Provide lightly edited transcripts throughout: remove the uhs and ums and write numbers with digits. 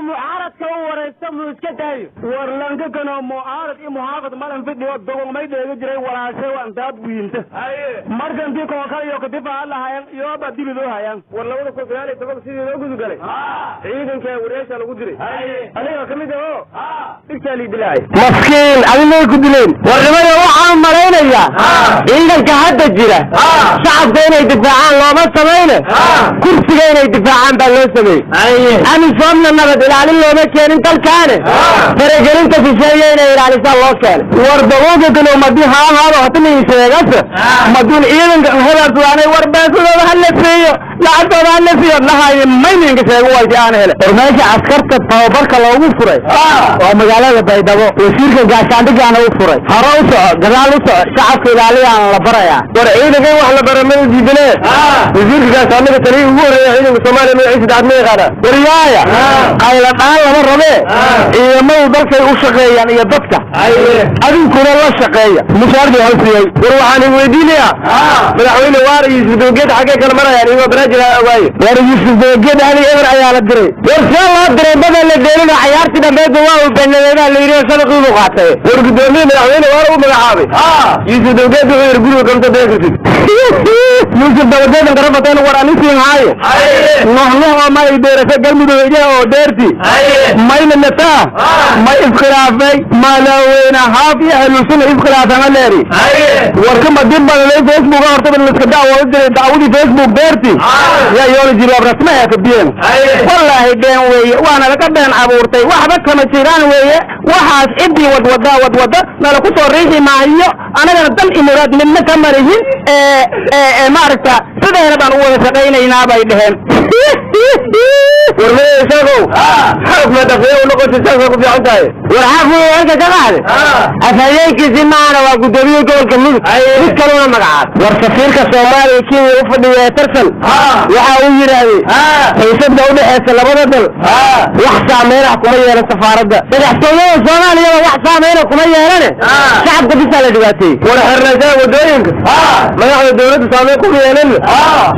Mucaaradka u waraysto muu iska daayo. War lanka kano mucaarad iyo muxaafad malan fidhiyo dogongmay dheega jiray walaashay waan daab wiinta markantii kookal iyo kadifa lahayan iyoba dilidoo hayaan. War 2019 sidii loo gudugalay ciidanka wareesha lagu diray, aniga ka mid ah oo dhigtaa lii dilaay. Maskiin, adinay ku dileen. Warnimada waxaan malaynayaa ciidanka hadda jira shacabka inay difaacaan looma samayne, kursiga inay difaacaan baa loo sameeyey. AMISOMna nabad ilaalin looma keenin dalkaane, faragelinta shisheeye inay ilaalisaan loo keenay. War dagoonka kano madi hahaado hatinin sheegase madun ciidanka hebaarsudaanay. War beesadooda ha la siiyo, lacagtooda ha la siiyo dhahaye, mayninka sheego wayti aan hele. War meesha askarta tababarka loogu furay waa magaalada Baydhabo, wasiirka gaashaandhigaana u furay. Hore u soco, gadaal u soco, shacabka ilaaliyaana la barayaa. War ciidanka in wax la bara ma diidane, wasiirka gaashaandhiga taliya ugu horreeya ciidanka Soomaaliya magaciisa dacad ma yaqaana? Waryaaya, qayladhaan lama rabee, ciidamadu dalkay u shaqeeyaan iyo dadka, adinkuna la shaqeeya, mushaardii hal siiyey. War waxaan i weydiinayaa, madaxweyne Waara iyo Yuusuf Dowgeed xaggee kala marayaan? Iyagoo baraajira waaye. War Yuusuf Dowgeed hali eber ayaa la diray. War see loo diray? Bada la dheelina, cayaartii dhambeedba waa uu baneeyey baa la yidhi oo shabaqii buu qaatay. War guddoomiye madaxweyne Waara u magacaabay Yuusuf Dowgeed wuxuu yidhi guriga kamta dee kartid. Yuusuf Dabageedan garafateen. War anisiin haaye nuhnuh oo may deerasa Galmudug oo dheerti mayna nataa may iskhilaafay madaxweyne Haaf iyo Ahlusuna iskhilaafama leeri. Warka ma dib badanay Facebook horta liska dacwada jiray, dacwadii Facebook deerti yaa yooli jawaab rasmi ah ka biyeen. Wallaahi been weeye, waana laga been abuurtay, waxba kama jiraan weeye waxaas. Ciddii wadwada wadwada nala ku soo riixi maayo, anagana dan iyo muraad midna ka marihin ee maaragta sideena baan u wada shaqaynaynaa bay dheheen. War maya, sheekow, xaaf ma dhafiya u noqotay, saasay ku fiican tahay. War xaaf wuu halka ka qaaday, afhayeenkiisi maana waa guddoomiye gobolka Mudug, mid kaluna magacaabay. War safiirka Soomaaliya Kenya u fadhiya ee Tarsan waxa uu yidhaahday xiisada u dhexeysa labada dal wax saameyn ah kuma yeelan safaaradda. Madaxtooyada Soomaaliyaba wax saameyna kuma yeelane, shacabka bisaa la dhibaateeyey. War xirnaysaa wadooyinka madaxda dowladda saameyn kuma yeelan,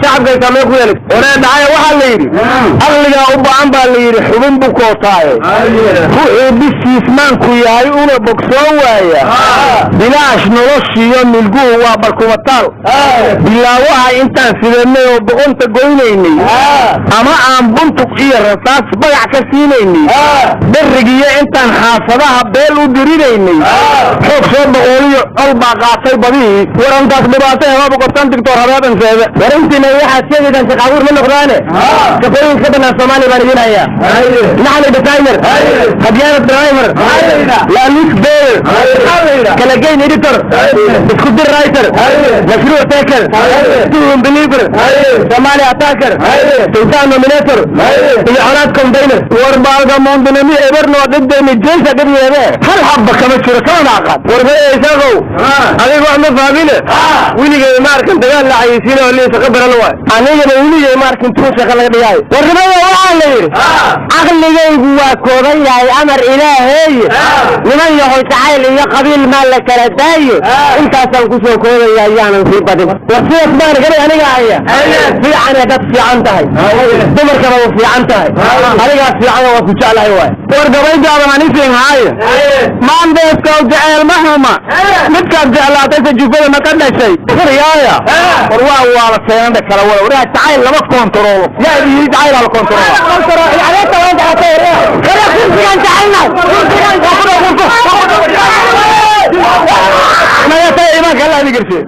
shacabkay saameyn ku yeelan. Waree dhacaya, waxaa la yidhi aqligaa u ba-an baa la yidhi xubin bukootaaye, ruuxuu bisiismaanku yahay una bogsoon waaya bilaash noloshiiyo milguhu waa barkumataal. Bilaawaha intaan sidanay oo boqonta goynaynay ama aan buntuq iyo rasaas bagac ka siinaynay, berrigiyo intaan xaafadaha beel u dirinaynay, xoog soo boqooliyo col baa qaatay badihii. Warantaas dhibaato heba qortan Doctor Habeebanseede. War intiina waxaad sheegaysaan shaqa abuur ma noqdaane, shaqooyinka ka bannaan Soomaaliya baan idin hayaa: naxli designer, hadyaanad driver, laaluus beer, kalageyn editor, isku dir writer, mashruuc taker, tuhum believer, Somali attacker, sultan nominator iyo colaad container. War baalgamondinami ebernoo dhigdayni jeesa dhibyeede, hal habba kama jiro, kamana aqaan. War maya, isaaqow, adiga wax ma fahmine, weligay ma arkan dagaal la xayeysiina oo lii shaqo baran waay. Anigaba weligay ma arkin tuun shaqa laga dhigaayo. Warnimada waxaa la yidhi caqligaygu waa kooban yahay amar Ilaaheeye, niman yahoy, jacayl iyo qabiil maa la kala daayo. Intaasaan kusoo koobaya, ayaanan sii badin. War sidaas baan gabay aniga haya fiicane, dad fiican tahay, dumarkaba u fiican tahay, adigaas fiican waa ku jeclahay waay. War gabaygaaban anisin haaye, maandeeskow jeceel ma xuma, midkaad jeclaatay sajufada ma ka dhashay? Waryaaya, war waa waala seenada kala wada. Waryaa, jacayl lama kontaroolo, yaa yidhi jacaylaa la kontaroola? Kursigaan jecelnahay, kursigaan. Naga taga, iimaanka Allah idin gershe.